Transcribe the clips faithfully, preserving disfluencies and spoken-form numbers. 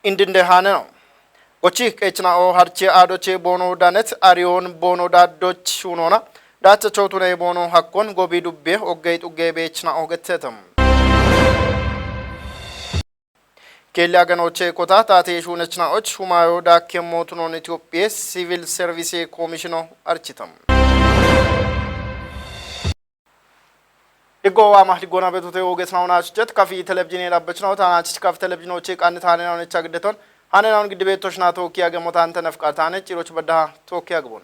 Indinde haane no. Gochi qeechina'o harche aadoche boono danet ariyoon boono daaddoch shuunoona. Daachacho tune boono hakkon gobi dubbe oggey xugge beechina'o gettetam. Keelli aganoche kota taate shuunechina'och humayo daakkemmo tunon Itophiye Civil Service Commissiono architam. Diggo waama diggoona beetote oogesnaw naachichet kafi telebijine dhabbechnaw taanachich kafi telebijinoche qanni taanena onecha giddeton hanena on giddibeettoshna tookki agemo taante nafqa taane ciroch badda tookki agbon.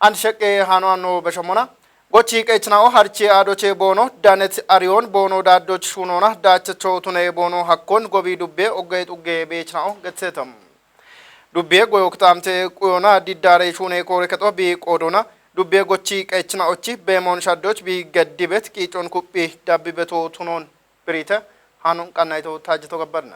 And sheqqe hano anno beshomona. Gochi qeechnao harche aadoche boono danet ariyoon boono daaddoch shuunona daachacho tune boono hakkon gobi dubbe oggey xugge beechnao getsetam. Dubbiye goyoktamte quyona diddare shuune koore kexo bi qoodona. Dubbiye gochi qeechina ochi beemon shaddoch bi geddibet qiicon kuphi dabbi beto tunon birite hanon qannayto taajjito gabbarna.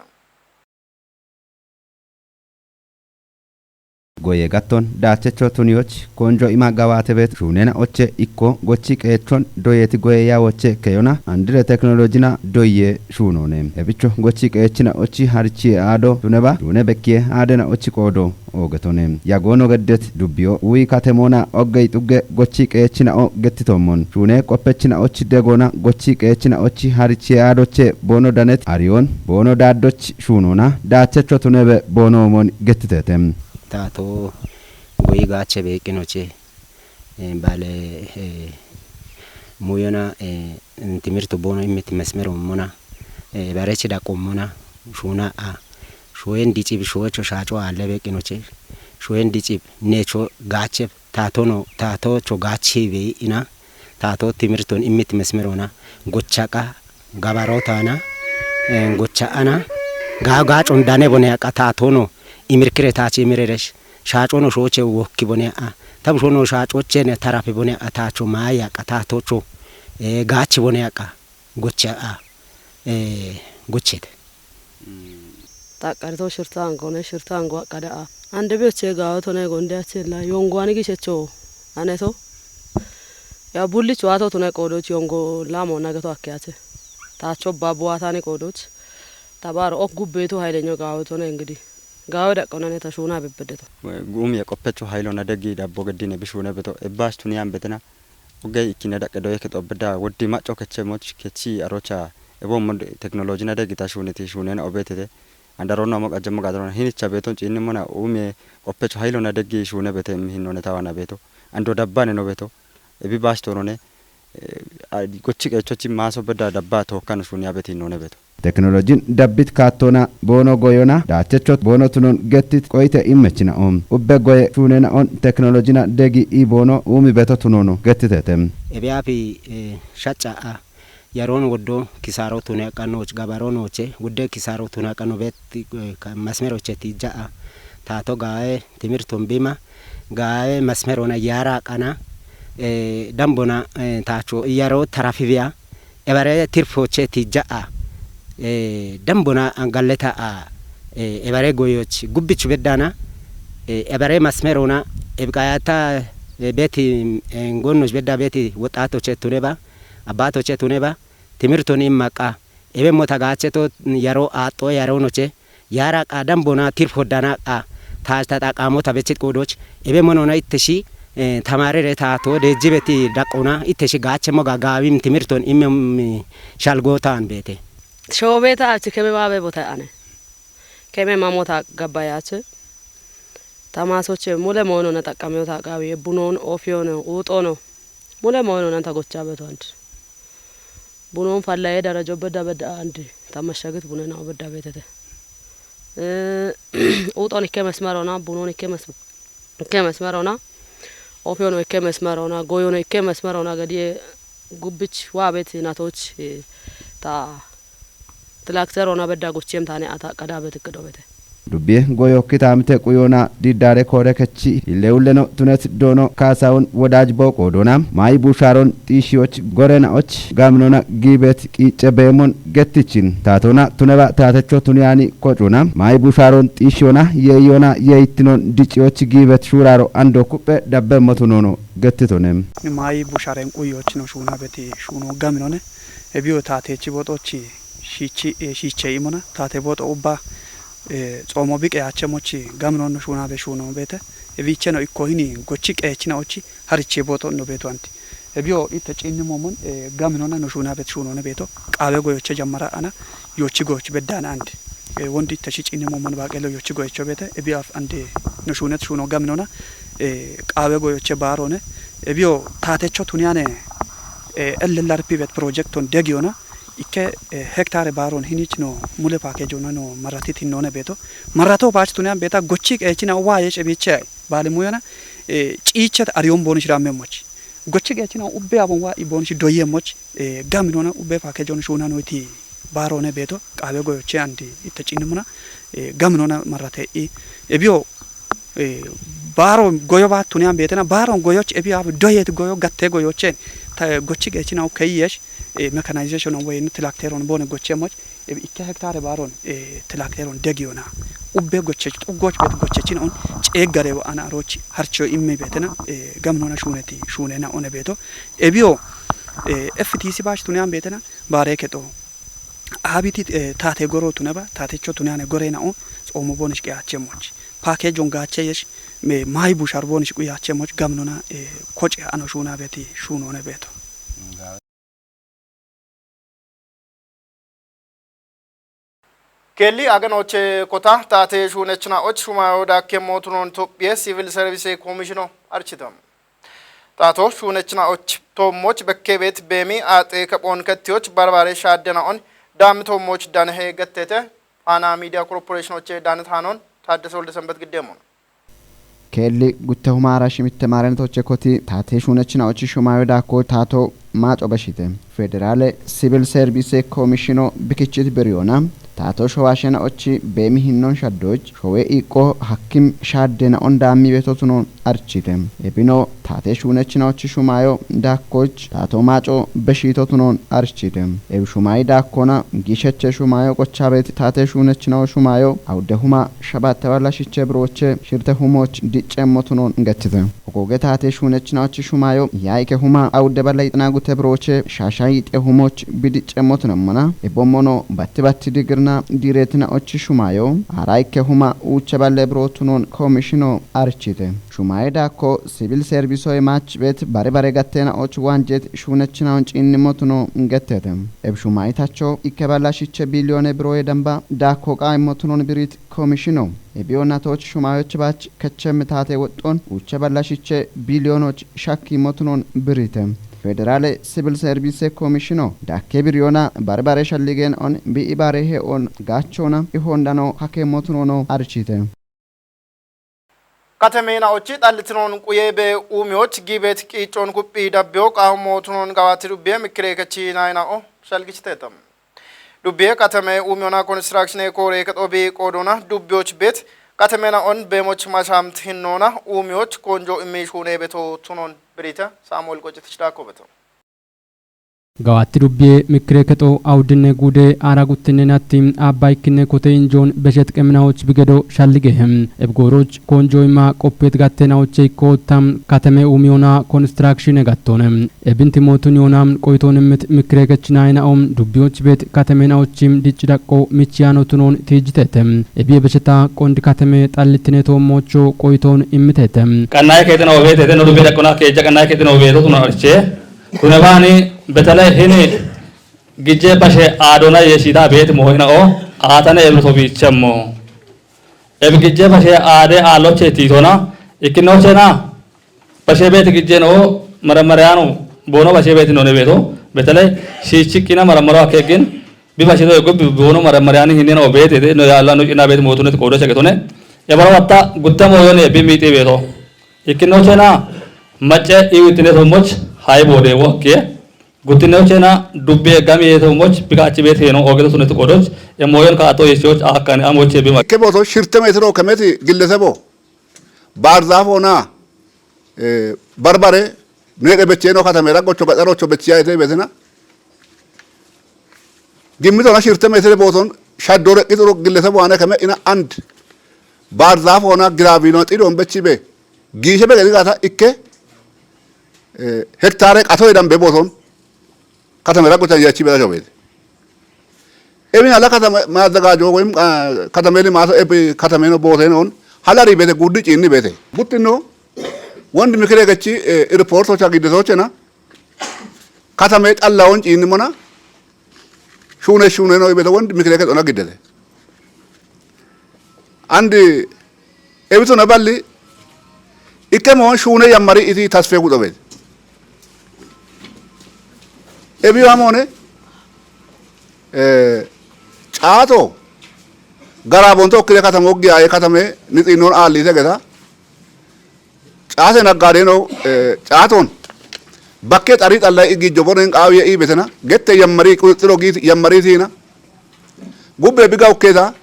Goye gatton daachecho tuniyoch konjo ima gawate bet shuunena oche ikko gochi qeechon doyeti goye yawoche keyona andire teknolojina doye shuunone. Ebicho gochi qeechina ochi harichi aado tuneba shuune bekkiye aadena ochi qoodo oogetone. Yagoono geddet dubbiyo uyi katemoona oggey xugge gochi qeechina o gettitommon. Shuune qoppechina ochi degoona gochi qeechina ochi harichi aadoche boono danet ariyoon boono daaddoch shuunoona daachecho tunebe boonoomon gettitete. Taato goyi gaache beeqqinoche, eh, bale, eh, muyona, eh, timirto boono immit mesmero mona, eh, barechi daqqo mona, shuuna a, shoyen dicib showecho shaaco aalle beeqqinoche, shoyen dicib necho gaacheb, taatono, taatocho gaachi bey ina, taato timirton immit mesmerona, gochaqa gabarotana, eh, gocha'ana, ga-, gaacon dane bone aqa taatono, imirkire taachi imireresh, shaacono shooche wokki bone a, tabushono shaacochene tarafi bone a taacho maayaqa taatocho, eh, gaachi bone aqa gocha'a, eh, gochete. Taqqarito shirto angone, shirto ango aqqada a. Ande biyoche gaawotone gonde achella yongo ani gishecho aneto. Ya bullich waato tune qoodoch yongo lamo nageto akke ache. Taacho babbo waatani qoodoch. Tabaro ok gubbeetu haylenyo gaawotone ingidi. Gaawe daqqonane ta shuuna bebbedeto. Guumi ye qoppecho haylona deggi dabbo geddine bishuune beto. Ebbash tuniyan betena. Oggey ikkine daqqe doye kexo bedda woddi macco keche moch kechi arocha ebo mod teknolojina deggi ta shuuneti shuunena obetete. Andaronna mo qajjemmo gadaronna hinicha beeton ciinnimona ume qoppecho haylona deggi shuune bete mi hinnone tawana beeto. Ando dabbane no beeto. Ebi bash toonone, eh, a-, gochi qeechochi maaso bedda dabba tookkano shuuni abeti hinnone beeto. Teknolojin dabbit kaattoona boono goyona daachechot boono tunon gettit qoyite immechina'o. Ubbe goye shuunena'on teknolojina degi i boono uumi beto tunono gettitete. Ebi afi, eh, shacca a. Yaroon woddo kisaaro tune aqqanooch, gabaroo nooche, wudde kisaaro tune aqqanoo bet, eh, ka-, masmeroche tiija a. Taato gaawe timirton bima, gaawe masmerona yaara aqqana, eh, dambona, eh, taacho iyaro tarafibiya, ebare tirfoche tiija a. Eh, dambona galleta a, eh, ebare goyoch gubbich beddana, eh, ebare masmerona, ebqayata, eh, beti, eh, ngonnoch bedda beti woxatoche tuneba, abbatoche tuneba, timirton immaqa, ebe mota gaacheto yaro aaxxo yaronoche, yaara qa dambona tirfo dana qa, ta, ta xaqaamota bechit qoodoch, ebe monona itteshi, eh, tamarere taato deejjibeti daqqona, itteshi gaache moga gaawim timirton immem shalgootan beete. Shoobeta achi keme baabe bota ane. Keme mamota gabbayache. Tamasoche mule moonona xaqqameyota gaawiye bunon, ofiyono, uuxono. Mule moonona ta gocha beto andi. Bunon fallaye darajo bedda bedda andi. Ta mashagit bunena bedda betete. Eh, uuxon ikke mesmerona, bunon ikke mes-, ikke mesmerona. Ofiyono ikke mesmerona, goyono ikke mesmerona gediye gubbich waa bet natoch, eh, ta tilakter ona bedda gochiem tane ata qada bet iqqido bete. Dubbiye goyo kitamite quyona diddare koore kechi ille ulleno tunet doono kaasawun wodaj booqo doona maayi bushaaron xiishiyoch gorena'och gaminona giibet qiicce beemon gettichin taatona tuneba taatecho tuniyani qocuna maayi bushaaron xiishiyona yeeyona yeeyittinon diciyoch giibet shuuraro ando kuphe dabbe motunono gettitone. Maayi busharen quyochino shuuna beti shuuno gaminone. Ebiyo taatechi boxochi shiichi, eh, shiiche imona, taate booxo ubba, eh, xoomo biqe yaache mochi gaminono shuunabe shuuno beete. Ebiicheno ikko hini gochi qeechina ochi hariche booxo no beeto anti. Ebiyo itte ciinni momon, eh, gaminona no shuunabe shuunone beeto. Qaawe goyoche jammara ana, yochi goyoch beddana andi. Eh, wondi itte shi ciinni momon baaqelo yochi goyocho beete. Ebiyo af ande no shuunet shuuno gaminona, eh, qaawe goyoche baarone. Ebiyo taatecho tuniyane, eh, L L R P bet project on degiona. Ikke, eh, hektare baaron hinich no mule package ona no maratit hinone beeto. Marato baach tuniyan beeta gochi qeechina waa yesh ebiche baale muyona, eh, ciichet ariyon boni shiramme moch. Gochi qeechina ubbe abon waa i boni shi doye moch, eh, gaminona ubbe package on shuuna no iti baarone beeto. Qaawe goyoche andi itte ciinni muna, eh, gaminona marate i. Ebiyo, eh, baaro goyo ba tuniyan beetena, baaro goyoch ebiyo ab doyet goyo gatte goyochen. Ta gochi qeechina o keyesh, eh, mechanization on weyin trakteron bone goche moch, eh, ikke hektare baaron, eh, trakteron degiyona. Ubbe gochech, xuggoch bet gochechin on ceeggare wa ana aroch harcho imme beetena, eh, gaminona shuuneti, shuunena one beeto. Ebiyo, eh, F T C baach tuniyan beetena, baare kexo. Abiti, eh, taate goro tuneba, taatecho tuniyane gore na o, xoomo bonish qeyache moch. Package on gaache yesh, me, mai bushar bonish quyache moch, gaminona, eh, koche ano shuuna beti, shuunone beeto. Kelli aganoche kota taate shuunechina och shumayo dakke mootunon Tophiye Civil Service Commissiono archita. Taato shuunechina och toommoch bekke beet beemi aaxe kaphoon kattiyoch barbare shaaddena on daammi toommoch danehe gattete. Faana Miidiya Korporeeshinoche Daanet Haanon Taaddese Wolde Sanbet giddeemon. Keelli gutte humaara shimitte maarenetoche koti taate shuunechina och shumayo daakko taato maaco beshite. Federaale Sivil Service Komishino bikichit biriyona taato showaashena ochi beemi hinnon shaddoch showe iiqqo hakkim shaaddena on daammi beetotunon archite. Ebino taate shuunechina ochi shumaayo daakkoch taato maaco beshiitotunon archite. Ebi shumaayi daakkona giisheche shumaayo qochabeeti taate shuunechina o shumaayo awude huma shabatte balla shiche birooche shirte humoch diccemmotunon gachite. Ogoge taate shuunechina ochi shumaayo yaike huma awude balla yixina gute birooche shaasha yixe humoch bidiccemmotunammana. Ebommono batti batti digirna diiretina ochi shumaayo aara ikke huma uuche balle birootunon komishino archite. Shumaaye daakko sivil servisoye maach beet bare bare gattena och waanjet shuunechinaon ciinnimotuno gettete. Eb shumaaye tacho ikke balla shiche biliyoone birooye damba daakko qaayimotunon birit komishino. Ebiyo natoch shumaayoch baach kechem taate woxxon uuche balla shiche biliyoonoch shakki motunon birite. Federaale Sivil Service Komishino dakke biriyona barbare shalligen on bi'i bare he on gaachona ihondano hake motunono archite. Katemena ochi xallitinon quye be uumiyoch giibet qiiccon kuphi dabbiyo qaamo motunon gawaati dubbiye mikkire kechi nayina o shalgichitetam. Dubbiye katame uumiyona konistiraakshine koore kexobi qoodona dubbiyoch beet katemena on beemoch mashamt hinnoona uumiyoch konjo immi shuune beto tunon birite Saamu'el Qocitich daakko beto. Gawaatti dubbiye mikkire kexo awudinne guude aara guttinne natti abba ikkinne kote injoon beshet qeminawoch bigedo shalligehem. Ebgooroch konjo imma qoppet gattenawoche ikko tam katame uumiyona konistiraakshine gattoone. Ebinti mootun yoona qoytoon immit mikkire kechinayina om dubbiyoch beet katame nawochim dicci daqqo michiyaano tunoon tiijjiteete. Ebiye besheta qondi katame xallitine toommocho qoytoon immiteete. Qannaye keexina obeetete no dubbi daqqona keejja qannaye keexina obeeto tuna arche. Tune baani betele hini gijje bashe aadona yeshida beet moohina o aatane ebito biichemmo. Ebi gijje bashe aade aaloche tiitona ikkinochena bashe beet gijje no maramariyano boono bashe beet no ne beeto betele shiichikkina maramaro akeegin bi bashe do ego bi boono maramariyani hinne no beet ede no yaalla no cina beet mootunet qoodo chagetone. Ebara watta gutta mooyone bi miixi beeto. Ikkinochena macce iwitine sommoch hay boode wo akke. Guttinne ochena dubbi eggami yeeto moch bika achi beet heeno ogeto sunet qodoch emoyon kaato yeechoch akkani amoche bima. Ikke booto shirte meetiro kemeti gillesebo baarzaaf hoona, eh, barbare neeqe becheeno katamera gocho gaxarocho bechiya ete beetena. Gimmitoona shirte meetire booton shaddo reqqitiro gillesebo aane keme ina and baarzaaf hoona giraabino xidon bechibe giishe be gedi gaata ikke, eh, hektare qato yedan be booton katamera gocha yachi bela jobete. Emin hala katame maazagaajo woyim, ah, katame limato ebi katame no boote noon hala riibete guddi ciinni beete. Guttino wondi mikire gechi, eh, irpoortocha giddetochena katame xallawon ciinnimona shuune shuune no ibeto wondi mikire kexona giddete. Andi ebitu na balli ikke moon shuune yammari iti tasfe gudo beete. Ebi wa moone, eh, caato garabonto kire katamo giyaye katame nixinnon aallite geta caate naggaade no, eh, caaton bakke xari xallay igijjo bonen qaawiye iibetena gette yammari quxuxxiro giiti yammari tiina gubbe biga ukketa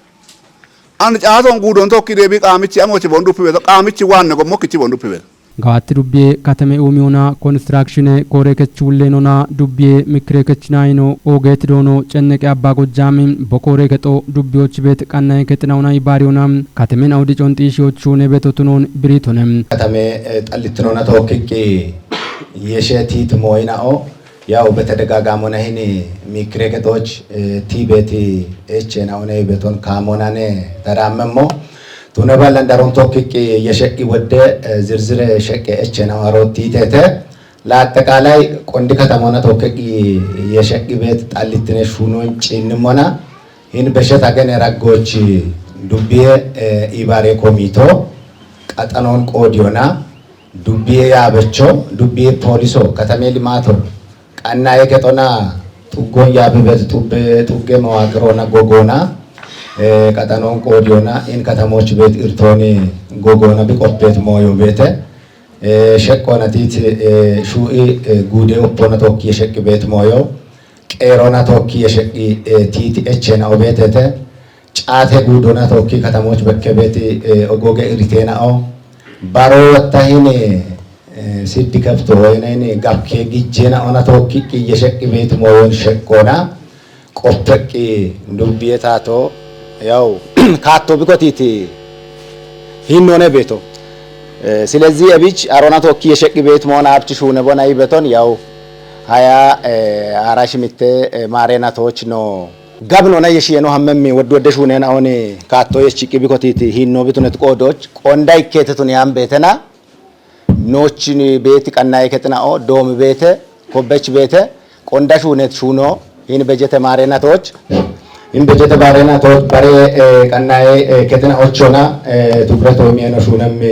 an caaton guudon tokki deebi qaamichi amochi bonduppi beto qaamichi waanne gommo kichi bonduppi beto. Gawaatti dubbiye katame uumiyona konistiraakshine koore kechi wulleenona dubbiye mikire kechinayino oogeeti doono cenneqe abbaa gojjaami bo koore kexo dubbiyochi beet qannaye kexinawona ibaariyona katamen awudi conxiishiyochi shuune beto tunoon biriitone. Katame, eh, xallittinona tookkiqqi yeshe tiiti mooyinao yaw betedegaagamona hini mikire kexooch, eh, tiibeeti echeena one beton kaamonane daraammemmo. Tune ballan daron tokkiqqi yesheqqi wodde, eh, zirzire sheqqe echeena haro tiiteete. Laaxxeqaalay qondi katamona tokkiqqi yesheqqi beet xallittine shuunon ciinnimmona. Hin besheta gene raggoochi dubbiye, eh, ibaare komito qaxanoon qoodiyona. Dubbiye yaabecho, dubbiye pooliso, katame limaato, qannaye kexona, xuggon yaabibet xubbe, xugge mawaqirona gogona, eh, qaxanoon qoodiyona, in katamoch beet irtooni gogona biqoppet mooyo beete, eh, sheqqona tiit, eh, shuu'i, eh, guude uppona tokki yesheqqi beet mooyo, qeerona tokki yesheqqi, eh, tiiti echena obeetete, caate guudona tokki katamoch bekke beeti, eh, ogoge iriteenao, baro watta hini, eh, siddi kebto woyne hini gabke gijjeenaona tokki qiyye sheqqi beeti mooyon sheqqona, qoppeqqi dubbiye taato, yaw, kaatto bikotiti hinnoone beeto. Eh, silezi ebich arona tokki yesheqqi beeti moona abchi shuune bona ibeton, yaw, haya, eh, ara shimitte, eh, maarena tooch no. Gabinona yeshiyeno hammemmi woddu wodde shuunena oni kaatto yechiqqi bikotiti hinno bitunet qoodoch, qonda ikketetun yaan beetena, noochini beeti qannaye kexinao, doomi beete, kobbech beete, qonda shuunet shuuno, hin bejete maarena tooch. Hin bejete maarena tooch, bare, eh, qannaye, eh, kexina ochona, eh, tugret oymieno shuunemmi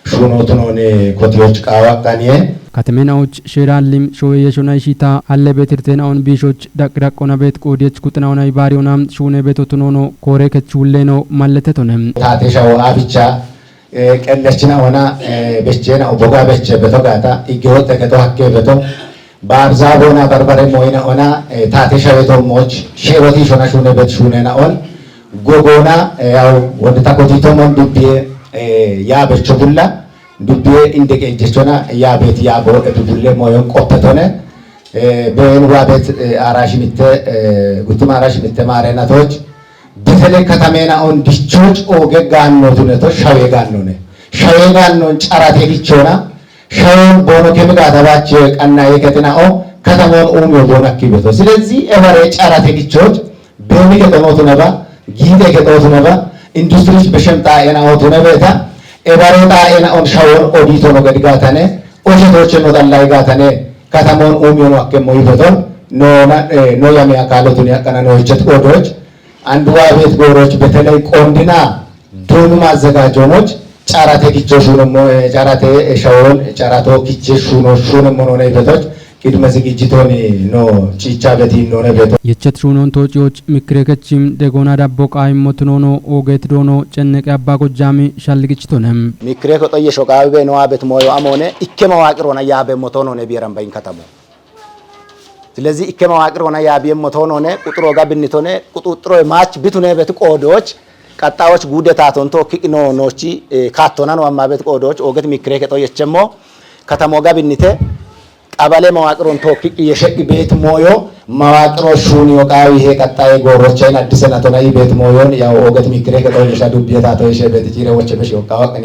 shuunotunoni kotiyoch qaawa qaniye. Katemenaoch sheeraallim showeeye shona ishiita halle beetirteenaon biishoch daqdaqona beet qoodiyech kuxinaona ibaariyona shuune beetotunono koore kech wulleeno malletetone. Taate shawo aficha, eh, qellechina ona, eh, bechena oboga beche beto gaata, igge wotte keto hakke beto, baabza bona barbare moyina ona, eh, taate shawe to moch, shewoti shona shuune bet shuunena on, gogona, eh, yaw, wodde takoti to mon dubbiye, eh, ya becho bulla, dubbiye inde qeejjechona, ya bet ya bo, e dubulle moyon qoppetone, eh, ben wa bet, eh, arash mitte, eh, guttima arash mitte maarena tooch, Betele katamena on dichoch ooge gaanno tune to shawe gaannone. Shawe gaannon carate dichona. Shawe boono kemi gaata bache qannaye kexinao katamon uumiyo boona kibeto. Silezi ebare carate dichoch beeni kexono tuneba, giite kexo tuneba, industries beshem xaa'enao tunebeta, ebare xaa'ena on shawon oditono gadi gaatane, oshe tooche no xallay gaatane, katamon uumiyo no akke moyibeton, no na, eh, no yame akalo tuni akkana no hichet qoodoch, Andu abeet gooroch beteley qondina duunu mazzagajoonoch carate gicho shuunemmo, eh, carate, eh, shawon carato kiche shuuno shuunemmo none betoch qidme zigijjitoni no cicha beti none beto. Yechet shuunon toociyoch mikire kechim degona dabbo qaayimmo tunoono oogeet doono cenneqe abba gojjaami shalligichitonem. Mikire koxoye shoqaawi be no abet mooyo amoone ikke mawaaqirona yaabe motoonone biyeran bayin katamo. Silezi ikke mawaaqir hona yaabiye motoonone, quxuro ga binnitone, quxuxuro maach bitune beti qoodooch, qaxxaawoch guude taatonto kiqi no noochi, eh, kaattona no amma beti qoodooch, ooget mikire kexo yechemmo, katamo ga binnite, qabale mawaaqiron to kiqi yesheqi beet mooyo, mawaaqiro shuuniyo qaawi he qaxxaaye goorochayin addise natona yi beet mooyon, yaw ooget mikire kexo yesha dubbiye taato yeshe beeti ciire woche beshi okkawa qani.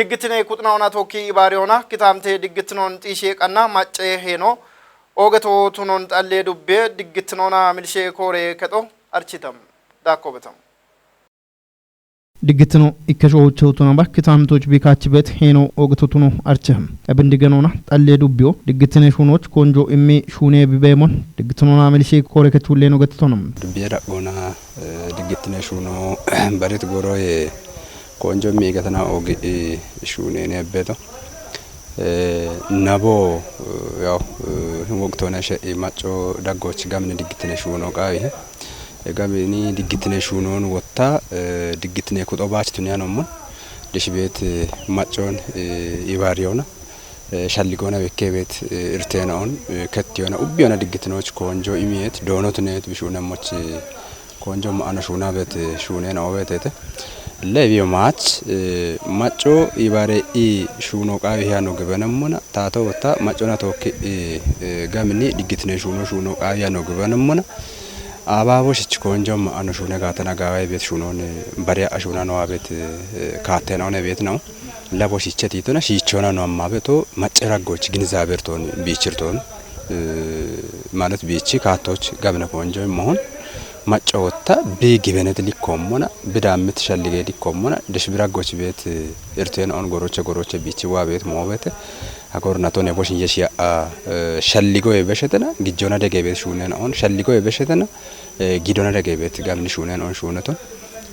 Diggitine kuxina ona tokki ibaari ona, kitaamte diggitinoon xiishe qanna macce heeno, Oogeto tunon xallee dubbee diggitinoona milshee kooree kexo architam. Daakko betam. Diggitino ikkasho hochchoo tuna bakki taamitoch bikaachibet heeno oogeto tuno arche. Ebindigenoona xallee dubbiyo diggitine shuunoch konjo immi shuunee bibeemon diggitinoona milshee kooree kechulleen oogeto tuna. Dubbiye daqgoona, eh, diggitine shuuno barit goroye konjo immi igatana oogi, eh, shuunene ebbeto. Eh, nabo, eh, yaw, eh, hin woqtoona she'i macco daggoch gamine diggitine shuuno qaawi. E gamini diggitine shuunon wotta, eh, diggitine kuxo baach tuniya nommon. Dishibet, eh, maccon, eh, ibariyona. Eh, shalligona bekkebet, eh, irtena on, eh, kettiyona ubbiyona diggitinoch konjo imiyet, doono tunet bishuunemoch, eh, konjo ma'ano shuunabet, eh, shuunena obetete. Lebiyo maach, eh, macco ibare i shuuno qaawi hiyano gibenemmona, taato wotta maccona tookki, eh, eh, gamini diggitine shuuno shuuno qaawi hiyano gibenemmona. Abaabo shich konjo ma'ano shuune gaatana gaawa ibet shuunon, eh, bariya ashuna no abet, eh, kaatena one bet no. Labo shiche titona shichona no amma beto macce raggoch ginizaberton biichirton, eh, ማለት biichi kaattoch gamine konjo immohon macco wotta bi gibenet likkommona, bi dammit shallige likkommona, desh bi raggoch bet, eh, irten on goroche goroche biichi wa bet mo bete. Agor natone boshin yeshiya, eh, shalligo e beshetena, gijjona dege bet shuunen on, shalligo e beshetena, eh, gidona dege bet gamni shuunen on shuuneton.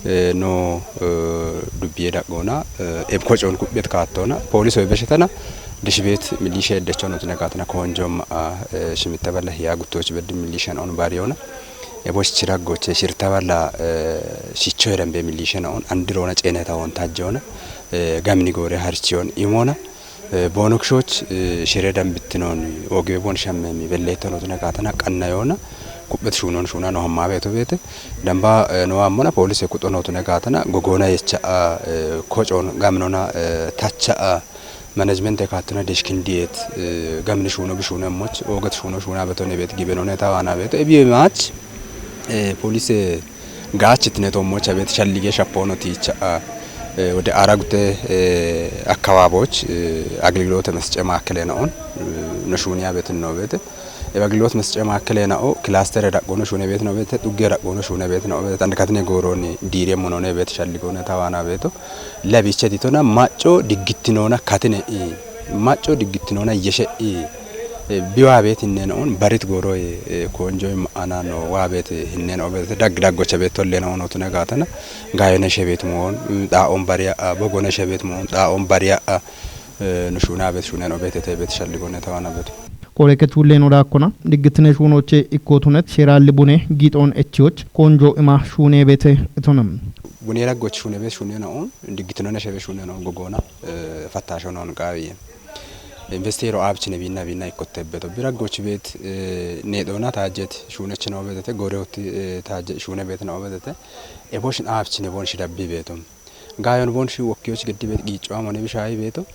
Eh, no, eh, dubbiye daqgoona, eh, ebko coon kubbet kaattoona, pooliso e beshetena, dishibet milishe eddechon otine kaatana konjom, ah, eh, shimitta balla hiya guttoch beddi milishen on bariyona. Ebo shichira goche shirta balla, eh, shicho edambe milishen on andirona ceeneta on tajjona, eh, gamni gore harchiyon imona. Eh, bonokshoch, eh, shire dambittinon ogibe bon shammemi belleetton otune gaatana qanna yoona kubbet shuunon shuuna no hamma beeto beete. Damba, eh, no ammona poolise kuxon otune gaatana gogoona yecha, eh, kocoon gamnona, eh, tacha, management e kaattona deshkindiyet, eh, gamni shuuno bi shuuno emmoch, oget shuuno shuuna beto ne beet gibenone tawaana beeto. Ebi maach, eh, poolise gaachitine toommocha beet shallige shappono tiicha, eh, ወደ አራጉቴ፣ eh, አካባቢዎች፣ eh, አገልግሎት መስጫ ማዕከል ነው። Eh, no shuuniya beet no beete. E aገልግሎት መስጫ ማዕከል ነው ክላስተር daqgono shuune beet no beete, xugge daqgono shuune beet no beete, and katine gooroni diire monone beet shalligone tawaana beeto. Labiche titona macco diggittinona katine i, macco diggittinona yeshe i, eh, biwa beet hinnen on barit goro, eh, eh, konjo ma'ana no wa beet hinnen o beet dag daggocha beet tolle no no tune gaatana gayone shebet moon, mm, da on bariya, ah, bogone shebet moon, da on bariya, ah, eh, no shuuna beet shuunen o beet te beet shalligone tawaana beeto. Kore ketulle no dakkona, diggittine shuunoche ikkotunet sheralli bune giixon echiyoch konjo ima shuune beete itonam. Bune raggoch shuune beet shuune no on, diggittino ne shebe shuune no gogoona, eh, fattasho non qaawiye. Investiro abchine binna binna ikkotte beto. Biraggoch beet, eh, ne doona tajet shuune chino beete, gore utti, eh, taje shuune beet no beete. E boshin abchine bon shidabbi beeto. Gayon bon shi wokkiyoch geddi beet giicho amone bishahi beeto.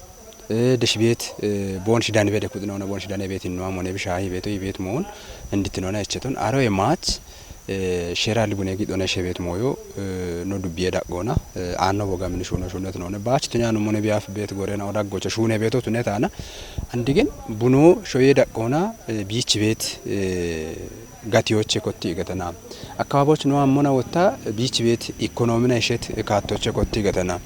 Eh, desh beet, eh, bon shi dani bede kudinona bon shi dani beet inno amone bishahi beeto, i beet moon. Indittinona echeton. Aro e maach, eh, shera libune giixone shebet moyo, eh, no dubbiye daqgoona, eh, anno boga mini shuuno shuunet none. Baach tunya no mone biaf beet gore na odaggocha shuune beeto tunetana. Andigin buno shoye daqgoona, eh, biich beet, eh, gatiyoche kotti igatana. Akkababoch no ammona wotta biich beet ikonomina ishet kaattoche kotti igatana.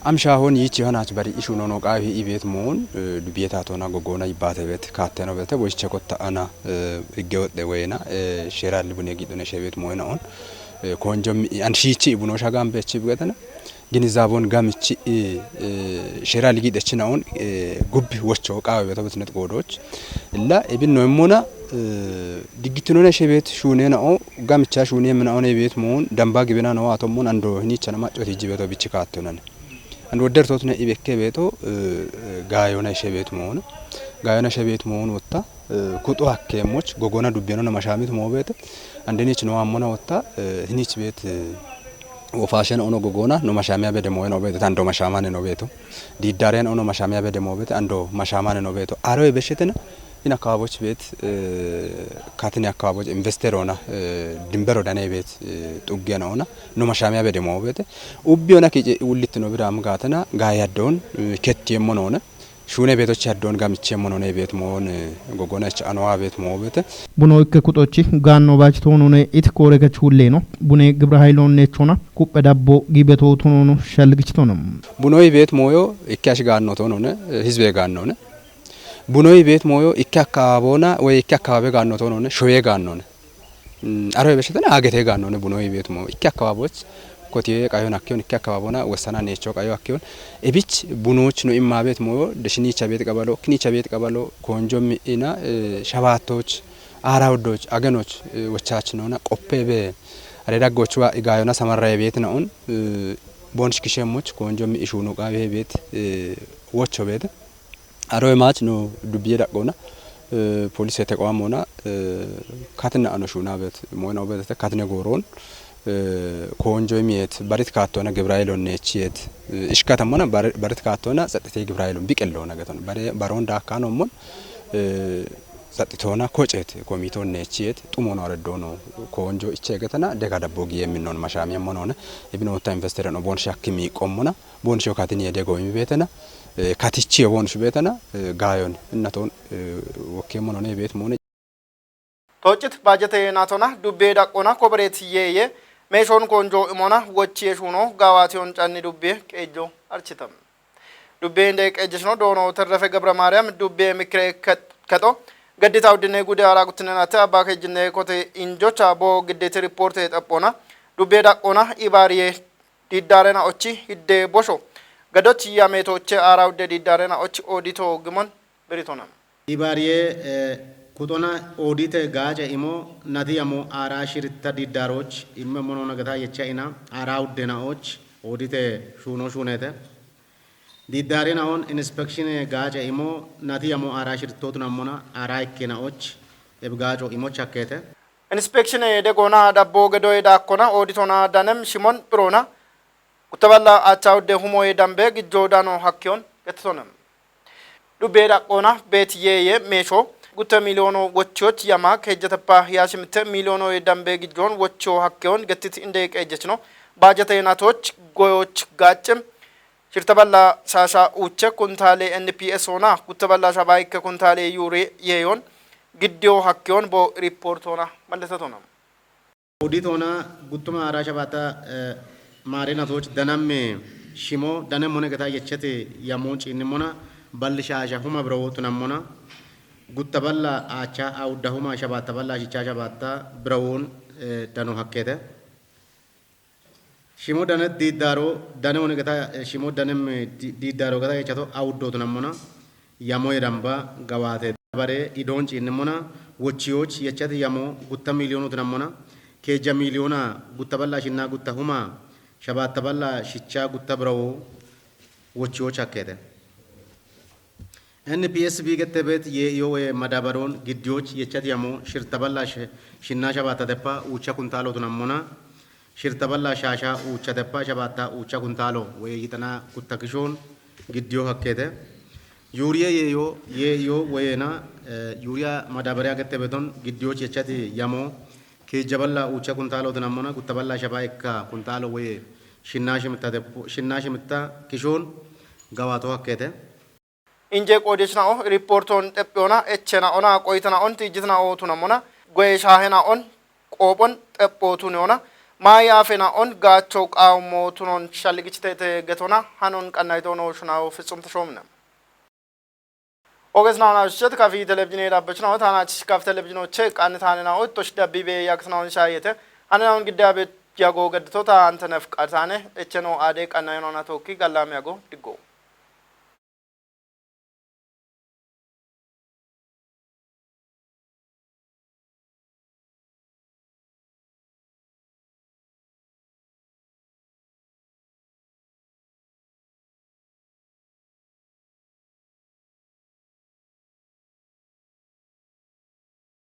Am shahon yichi hanach bari ishu no no qaawi i beet moon, eh, dubbiye tatona gogoona ibbate beet kaatteno beete boiche kotta ana, eh, igge wodde weyna, eh, shera libune giixone shebet moyna on. Eh, konjom an shichi ibuno shagam bechi bugetana. Ginizabon gamichi, eh, eh, shera ligi dechina on, eh, gubbi wocho qaawi beeto betnet godoch. Illa ebin no immona, eh, diggittinona shebet shuune na o gamicha shuune mena on e beet moon damba gibena no ato moon ando hinichana macco tiji beeto bichi kaattonane. And wodder totne ibekke beeto, eh, eh, gayona shebet moon. Gayona shebet moon wotta, eh, kuxo hakke moch gogoona dubbeno na mashamit mo beete. And denich no ammona wotta, eh, hinich beet, eh, o fashion ono gogoona no mashamiya bede moyno beete, tando mashamane no beeto. Diddaren ono mashamiya bede mo beete, ando mashamane no beeto. Aro e beshetena, in akkababoch beet, eh, katine akkababoch investor ona, eh, dimbero dane beet, eh, xuggen ona, no mashamiya bede mo beete. Ubbi ona kice ullit no bira am gaatana, gayaddon, eh, ketti emmo none. Shuune beetochi haddoon gamicheemmo noone beet moon, eh, gogona ech anoa beet moo beete. Buno ikke kuxochi gaanno baachitoonone iti koore gach hulleeno bune gibra hayloonneechona kuphe dabbo giibetootunoono shalligichitono. Bunoyi beet mooyo ikke ash gaannotoonone, eh, hizbe gaannoone. Bunoyi beet mooyo ikke akkaabaaboona woy ikke akkabaabe gaannotoonone, shoye gaannoone. Mm, aro yebeshshatena agete gaannoone bunoyi beet moo ikke akkabaaboch kotiye qayon akkiyon ikke akkabaabona wessana neecho qayo akkiyon. Ebich bunoch no imma beet moo deshinicha beet qabalo, kinicha beet qabalo, konjo mi'ina, eh, shabaatoch, aara uddoch, agenoch, eh, wochach noona qoppe be are daggochwa igayona samarraye beet naun, eh, bon shikishemoch konjo mi ishunu qabe beet, eh, wocho beet. Arowe maach no dubbiye daqqoona, eh, polise teqoamona, eh, katina ano shuuna beet, moyna obetete katine gooroon, eh, koonjoy miyeet, barit kaattoona gibrayilon neechiyeet, eh, ishkatamona bar-, barit kaattoona tsaxitee gibrayilon biqelloona geton. Bare-, baroon daakkaanommon, eh, tsaxitoona koceet, komiitoon neechiyeet, xumoon areddoono koonjo iche getana, dega dabbo giye minnoon mashaamiyammonoone, ibinootta investere no boon shakki miiqqommona, boon shio katini yede goyimi beetena, eh, katichi yo boon shu beetena, eh, gaayon, innaton, eh, wokkeemmonoone beet moone. Toccit baajete yeenaatona dubbee daqqona kobereet yeeye meeshoon koonjoo imona wochiyee shuuno gaawaatiyoon canni dubbee qeejjo architam. Dubbee inde qeejjeshino doono Terrefe Gabra Maariyaam dubbee mikire kexo gaddita uddine gude aara guttinenate abbaa keejjinne kote injocha boo gidditi rippoorte xaphona dubbee daqqona ibaariye diiddaarena ochi hidde bosho gadoch yameetooche aara udde diiddaarena ochi oodito gimon biritona. Ibaariye, eh, kuxona oodite gaace imo nati yamo aara shiritta diiddaaroch imme monoona gata yecha ina aara uddena och oodite shuuno shuunete. Diiddaarena on inspekshine gaace imo nati yamo aara shirittootunammona aara ikkena och eb gaaco imo chakkete. Inspekshine yeede goona dabbo gedoye daakkona ooditona danem shimon phiroona guttaballa aachawudde humoye dambe gijjo dano hakkiyon gettitona. Dhubbe dhaqqoona beet yeeye meesho gutta miliyoono wochiyoch yama keejjateppa hiyaashimitte miliyoonoye dambe gijjoon wochiyo hakkeyon gettit inde qeejjechino baajate yinatoch goyoch gaacce shirtaballa shaasha uuche kuntaale N P S ona guttaballa shaba ikke kuntaale yuure yeeyon giddiyo hakkeyon bo riippoortoona malletetona. Ooditoona guttuma haaraa shabaatta, eh, maareenatooch danamme shimo dane mone geta yechete yamoon ciinnimmona balli shaasha huma birawootunammona gutta balla aacha awudda huma shabaatta balla ashichaa shabaatta birawoon, eh, dano hakkeete. Shimo dane diiddaaro dane wone geta, eh, shimo danem di-, diiddaaro geta yechato awuddootunammona yamo yedamba gawaate. Bare idoon ciinnimmona wochiyooch yechate yamo gutta miiliyoonutunammona keejja miiliyoona gutta balla ashinnaa gutta huma shabaatta balla shichaa gutta birawoo wochiyooch hakkeete. N P S B gette beet yee iyo woye madabaroon giddiyoch yechat yamo shirta balla sh-, shinna shabatta teppa uucha kuntaalo tunammona shirta balla shaasha uucha teppa shabatta uucha kuntaalo woye yitana kutta kishoon giddiyo hakkeete. Yuuriye yee iyo, yee iyo woyena, eh, yuuriya madabariya gette beeton giddiyoch yechat yamo keejja balla uucha kuntaalo tunammona gutta balla shaba ekka kuntaalo woye shinna shimitta teppo, shinna shimitta kishoon gawaato hakkeete. Inje qoodechna'o riippoortoon xephiyoona echena'ona qoyitana'on tiijjitina'o tunamona goye shaahena'on qoophon xepho tuniyona maayi afena'on gaacho qaawummo tunon shalligichitete getona hanon qannayitoono shunawo fitsum tashoomina. Ogesna'on ashuchet kafi televizhine dabbechnawo taanach kaf televizhinoche qannitaanena'o tosh dabbibe yaksna'on shaayete hanena'on giddabe yago gedditota antenef qatane echeno aade qannayinona tookki gallaami yago diggo.